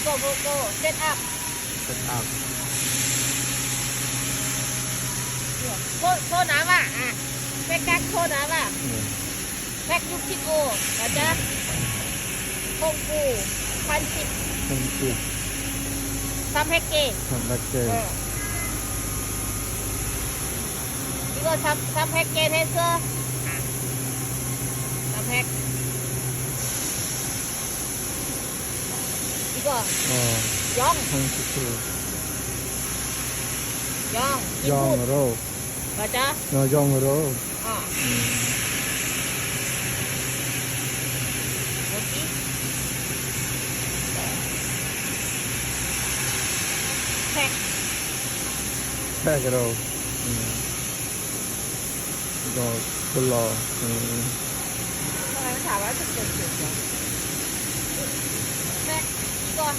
Go, go, go. Set up. Set up. ໂຄ ໂຄນາວາ ອ່ະ ເປັກກັກໂຄນາວາ ເອີ ແພັກຢູຄິໂອ ນະຈະ ເອີ ຄົງກູ ພັນສິບ ພັນສິບ ສາມແພັກເກ ສາມແພັກເກ ເອີ ອີກວ່າ ສາມ ສາມແພັກເກ ແທນເສືອ ອ່ະ ສາມແພັກ ອີກວ່າ ອໍ ຢອງ ພັນສິບ ຢອງ ຢີ່ປຸ່ນ ໂຣ ວ່າຈະ ເນາະ ຢອງໂຣ ອໍ ອືມ ໂອເຄ ແພັກ ແພັກໂຣ ອືມ ດອກໂຄລາ ອືມ ທຳໄມມັນຖາມວ່າເປັນເຈັດສິບຫວະ ແພັກ ອີກວ່າ